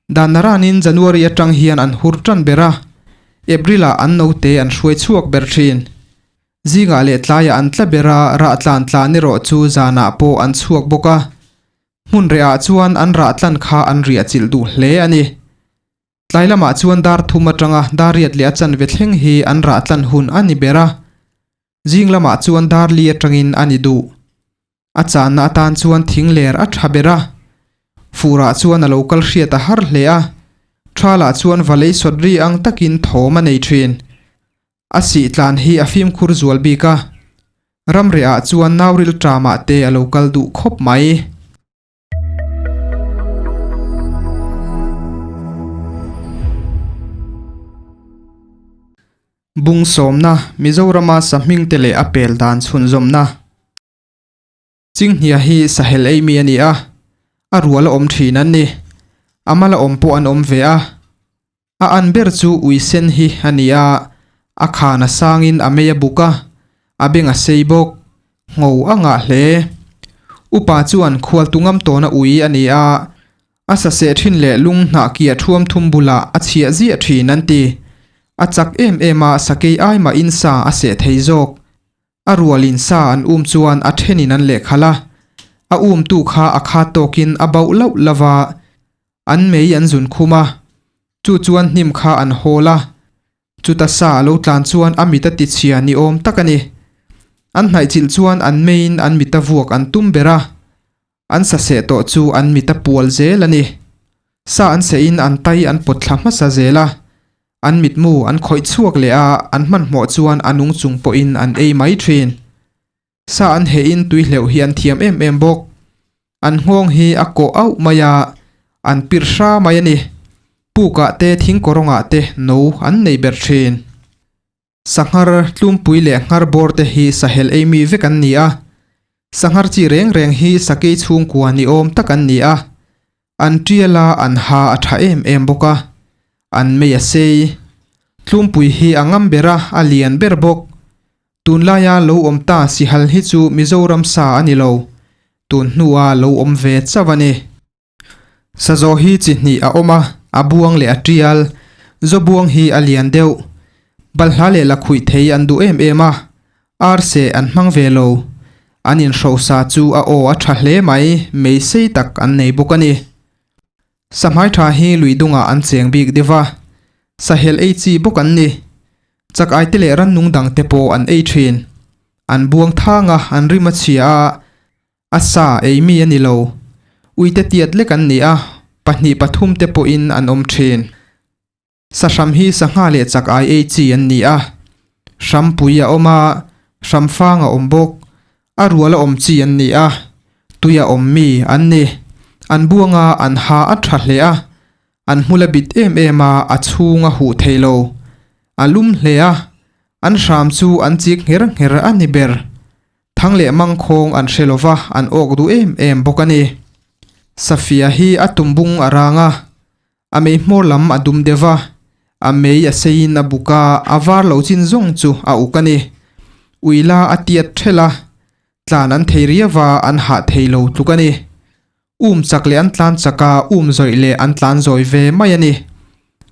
Dan naranin January atang hian an hur tan ber a, April-ah an note an hruai chhuak ber thin. Zingah leh tlaiah an tla ber a, rah tlan tlan erawh chu zanah pawh an chhuak bawk a. Hmun rehah chuan an rah tlan kha an riah chilh duh hle a ni. Tlai lamah chuan dar thum atanga dar riat leh a chanve thleng hi an rah tlan hun a ni ber a. Zing lamah chuan dar li atangin a ni duh. A channa atan chuan thing ler a tha ber a. Furah chuan a lo kal hriat a har hle a. Thalah chuan va lei sawt ri ang takin thawm a nei thin. A sih tlan hi a fimkhur zual bik a. Ramriah chuan nauril tramah te a lo kal duh khawp mai. Bung sawmna, Mizorama sahmingte leh a pel dan chhunzawmna. Chinghnia hi sahel ei mi a ni a, a rual a awm thin an ni. A mal a awm pawh an awm ve a. A an ber chu ui sen hi a ni a, a khan a sangin a mei a buk a, a beng a sei bawk, ngho a ngah hle. Upa chuan khualtu ngam tawna ui a ni a, a saseh thin leh lung hnah kia thuam thum bulah a chhiah ziah thin an ti. A chak em em a, sakei ai mahin sa a seh thei zawk. A rualin sa an um chuan a thenin an lehkhalh a, a umtu kha a khat tawkin a bauh lauh lauh a, an mei an zun khum a, chu chuan hnim kha an hawl a, chuta sa a lo tlan chuan a mit a ti chhia ni awm tak a ni. An hnaihchilh chuan an meiin an mit a vuak an tum ber a, an sa seh tawh chu an mit a pual zel a ni. Sa an sehin an tai an pawt thla hmasa zel a, An mitmu an khawih chhuak leh a, an hmanhmawh chuan a nung chung pawhin an ei mai thin. Sa an hehin tui hleuh hi an thiam em em bawk. An nghawng hi a kawh auh mai a, an pir hra mai a ni. Pukah te thingkawrawngah te no an nei ber thin. Sanghar, tlumpui leh nghar bawr te hi sahel ei mi vek an ni a. Sanghar chi reng reng hi sakei chhungkua ni awm tak an ni a. An tial a, an ha a tha em em bawk a. An mei a sei. Tlumpui hi a ngam ber a, a lian ber bawk. Tunlaia lo awm ta sihal hi chu Mizoram sa a ni lo. Tun hnua lo awm ve chauh a ni. Sazaw hi chi hnih a awm a, a buang leh a tial. Zawbuang hi a lian deuh. Balhla leh lakhuih thei an duh em em a, ar seh an hmang ve lo. An inhrosa chu a aw a tha hle mai, mei sei tak an nei bawk a ni. Sahmai tha hi lui dungah an cheng bik deuh a, sahel ei chi bawk an ni. Chak aite leh rannung dangte pawh an ei thin. An buang thang a, an rim a chhia a, A sa ei mi a ni lo. Uite tiat lek an ni a, pahnih pathum te pawhin an awm thin. Sahram hi sangha leh chak ai ei chi an ni a. Hrampui a awm a, hramfang a awm bawk. A rual a awm chi an ni a, tui a awm mi an ni. An buang a, an ha a tha hle a. An hmul a bit em em a, a chhung a huh thei lo. A lum hle a, an hram chu an chik ngher ngher a ni ber. Thang leh mangkhawng an hre lova, an awk duh em em bawk a ni. Safia hi a tumbung a rang a, a mei hmawr lam a dum deuh va, a mei a seiin a buk a, a var lo chin zawng chu a uk a ni. Uila a tiat ṭhelh a, tlan an thei riau va, an hah thei lo tluk a ni. Um chak leh an tlan chak a, um zawih leh an tlan zawi ve mai a ni.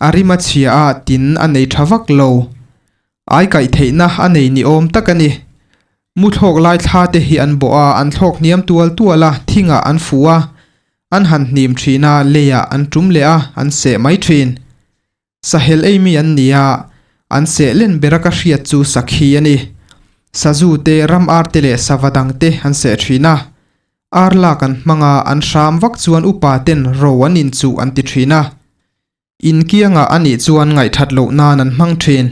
A rim a chhia a, tin a nei ṭha vak lo. Ai kaih theihna a nei ni awm tak a ni. Mu thlawk lai thla te hi an bawh a, an thlawk hniam tual tual a, thingah an fuh a, an han hnim thin a, leiah an tum leh a, an seh mai thin. Sahel ei mi an ni a, an seh len bera ka hriat chu sakhi a ni. Sazu te, ram ar te leh sava dang te an seh thin a. Ar lak an hmang a, an hram vak chuan upa ten ro an inchuh an ti thin a. In kiangah a nih chuan ngaihthat loh nan an hmang thin.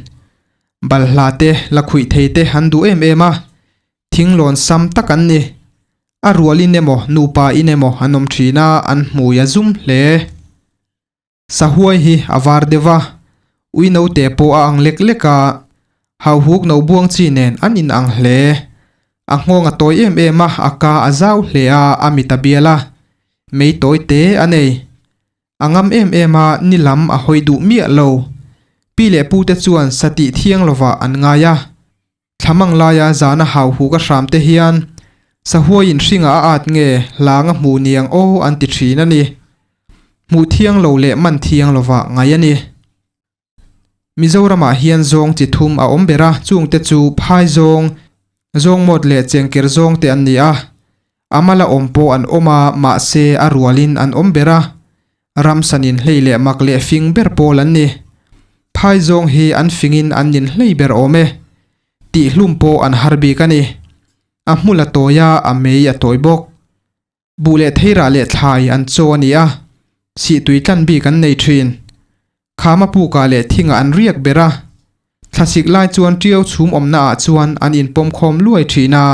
Balhla te, lakhuih thei te an duh em em a, thinglawn sam tak an ni. A rual in emaw, nupa in emaw an awm thin a, an hmui a zum hle. Sahuai hi a var deuh a, ui note pawh a ang lek lek a, hauhuk no buang chi nen an inang hle. A nghawng a tawi em em a, a ka a zau hle a, a mit a bial a, mei tawi te a nei. A ngam em em a, ni lam a hawi duh miah lo. Pi leh pu te chuan sa tih thiang lovah an ngai a. Thlamang laia zana hau huk a hram te hian sahuaiin hringah a at nge hlang a hmu niang aw an ti thin a ni. Hmuh thiang lo leh man thiang lovah ngaih a ni. Mizoramah hian zawng chi thum a awm ber a, chungte chu phai zawng, zawngmawt leh chengker zawng te an ni a. A mala awm pawh an awm a, mahse a rualin an awm ber a. Ramsanin hlei leh mak leh fing ber pawl an ni. Phai zawng hi an fingin an nin hlei ber awm e. Tihhlum pawh an har bik a ni. A hmul a tawi a, a mei a tawi bawk. Buh leh theirah leh thlai an chaw a ni a, sihtui tlan bik an nei thin. Khama pukah leh thingah an riak ber a, thlasik lai chuan tiau chhum awmna ah chuan an inpawm khawm luai thin a,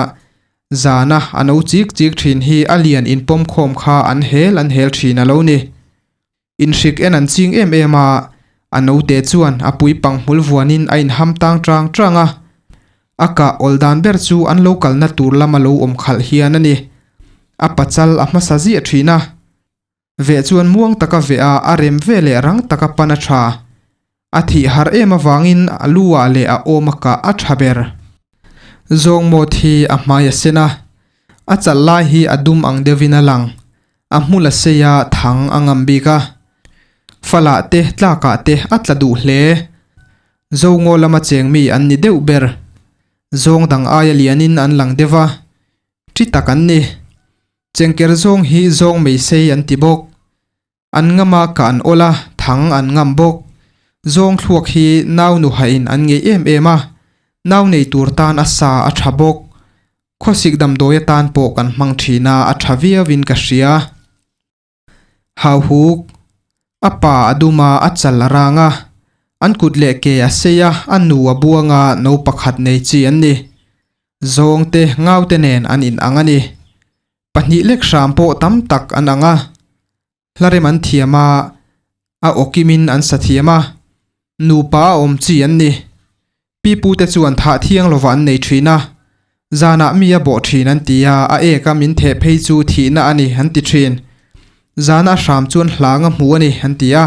zana a no chik chik thin hi a lian inpawm khawm kha an hel an hel thin a lo ni. Inhrik en an ching em em a, a note chuan a pui pang hmul vuanin a inham tang tang tang a. A kah awl dan ber chu an lo kalna tur lama lo awm khalh hian a ni. A pachal a hmasa ziah thin a. Veh chuan muang taka veh a, a rem ve leh rang taka pan a tha. A thih har em avangin a lu ah leh a awm a kah a tha ber. Zawngmawt hi a hmai a sen a, a chalh lai hi a dum ang deuhin a lang. A hmul a sei a, thang a ngam bik a. Falah te, tlakah te a tla duh hle. Zongaw lama cheng mi an ni deuh ber. Zawng dang aia lianin an lang deuh a, ṭi tak an ni. Chengker zawng hi zawng mei sei an ti bawk. An ngam a ka an awl a, thang an ngam bawk. Zawng thluak hi nau nuhain an ngei em em a, nau nei tur tan a sa a tha bawk. Khawsik damdawi atan pawh kan hmang thin a, a tha viauin ka hria. Hauhuk, A pa a dum a, a chal a rang a, an kut leh ke a sei a, a nu a buang a, no pakhat nei chi an ni. Zawngte, ngaute nen an inang a ni. Pahnih lek hram pawh tam tak an ang a, hlarem an thiam a, a awkimin an sa thiam a, nupa a awm chi an ni. Pipute chuan thah thiang lova an nei thin a, zanah mi a bawh thin an ti a, a eka min theh phei chu thihna a ni an ti thin. Zana a hram chuan hlang a hmu a ni an ti a.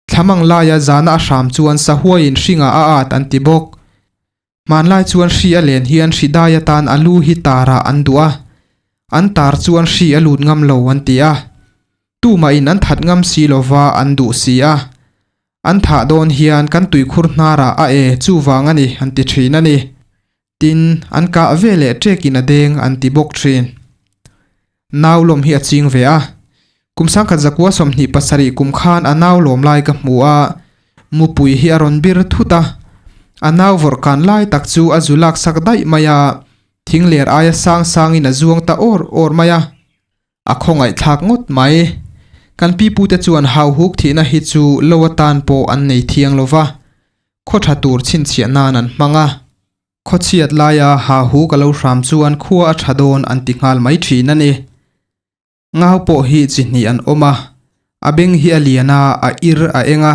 Thlamang laia zana a hram chuan sahuaiin hringah a at an ti bawk. Hmanlai chuan hri a len hian hri dai atan a lu hi tarah an duh a, an tar chuan hri a lut ngam lo an ti a. Tumahin an that ngam si lova an duh si a. An thah dawn hian kan tuikhur hnarah a e chuvang a ni an ti thin a ni. Tin, an kah ve leh ṭekin a deng an ti bawk thin. Nau lawm hi a ching ve a. Kum sangkhat zakua 27 kum khan a nau lawm lai ka hmu a, mupui hi a rawn bir thut a. A nau vawrh kan lai tak chu a zu lak sak daih mai a, thing ler aia sang sangin a zuang ta awr awr mai a. A khawngaihthlak ngawt mai. Kan pipute chuan hauhuk thihna hi chu lo atan pawh an nei thiang lo va, khaw tha tur chhinchhiah nan an hmang a. Khawchhiat laia hahuk a lo hram chuan khua a tha dawn an ti nghal mai thin a ni. Ngau pawh hi chi hnih an awm a, a beng hi a lian a, a ir a eng a,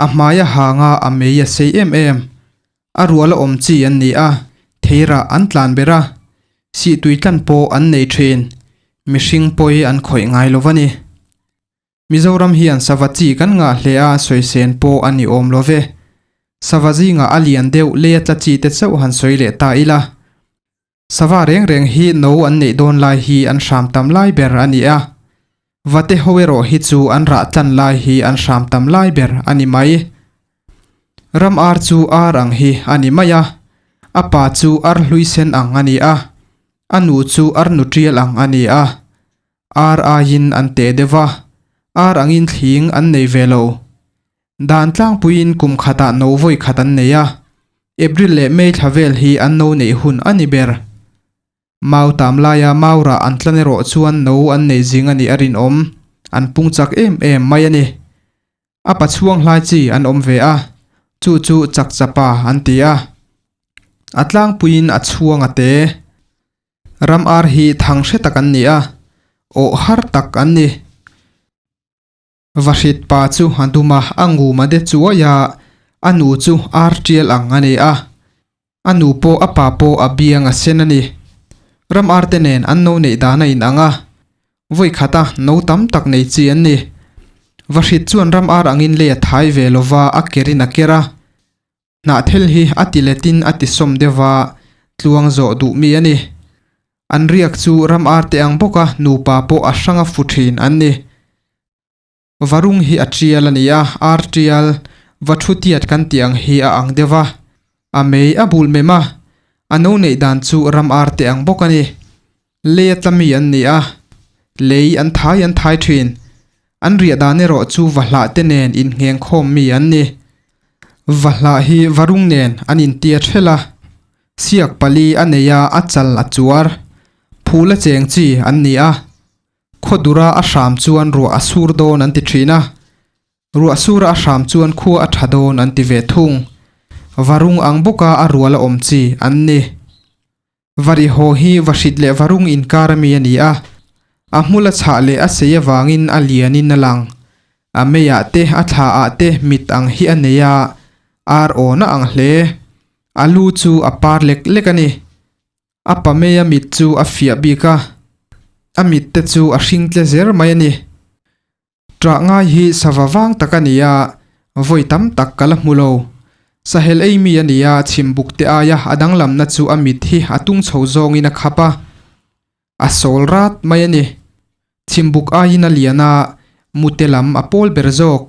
a hmai a hang a, a mei a sei em em. A rual a awm chi an ni a, theirah an tlan ber a, sihtui tlan pawh an nei thin, mihring pawi an khawih ngai lo va ni. Mizoram hian sava chi kan ngah hle a, sawisên pawh a ni awm lo ve. Sava zingah a lian deuh leia tla chi te chauh han sawi leh ta ila. Sava reng reng hi no an neih dawn lai hi an hram tam lai ber a ni a. Vate ho erawh hi chu an rah tlan lai hi an hram tam lai ber a ni mai. Ram ar chu ar ang hi a ni mai a, a pa chu ar hlui sen ang a ni a, a nu chu ar nu tial ang a ni a. Ar aiin an teh deuh va, ar angin thling an nei ve lo. Dan tlangpuiin kum khatah no vawi khat an nei a, April leh May thla vel hi an no neih hun a ni ber. Mau tam laia mau rah an tlan erawh chuan no an nei zing a nih a rinawm, an pung chak em em mai a ni. A pachhuang hlai chi an awm ve a, chu chu chakchapa an ti a. A tlangpuiin a chhuang a te. Ram ar hi thang hre tak an ni a, awh har tak an ni. Vahrit pa chu a dum a, a ngum a de chuai a, a nu chu ar tial ang a ni a. A nu pawh a pa pawh a biang a sen a ni. Ram ar te nen an no neih dan a inang a, vawi khata no tam tak nei chi an ni. Vahrit chuan ram ar angin lei a thai ve lova a kerin a ker a. Hnahthel hi a ti letin a ti sawm deuh a, tluang zawh duh mi a ni. An riak chu ram ar te ang bawka nupa pawh a hranga fu thin an ni. Varung hi a tial a ni a, ar tial, va thu tiat kan tih ang hi a ang deuh va. A mei a bul mem a, a no neih dan chu ram ar te ang bawk a ni. Lei a tla mi an ni a, lei an thai an thai thin. An riah dan erawh chu vahlah te nen inngheng khawm mi an ni. Vahlah hi varung nen an intia thelh a, siak pali a nei a, a chal a chuar. Phul a cheng chi an ni a, Khawdura a hram chuan ruah a sur dawn an ti thin a, ruah sura a hram chuan khua a tha dawn an ti ve thung. Varung ang bawka a rual a awm chi an ni. Varihaw hi vahrit leh varung inkar ami a ni a, a hmul a chhah leh a sei avangin a lianin a lang. A meiah te a thlaah te mit ang hi a nei a, ar awn a ang hle. A lu chu a par lek lek a ni. A pa meia mit chu a fiah bik a, a mit te chu a hring tle zer mai a ni. Ṭah ngai hi sava vang tak a ni a, vawi tam tak ka la hmu lo. Sahel ei mi a ni a, chhimbuk te aia a danglamna chu a mit hi a tung chho zawngin a khap a, a sawl rat mai a ni. Chhimbuk aiin a lian a, mute lam a pawl ber zawk.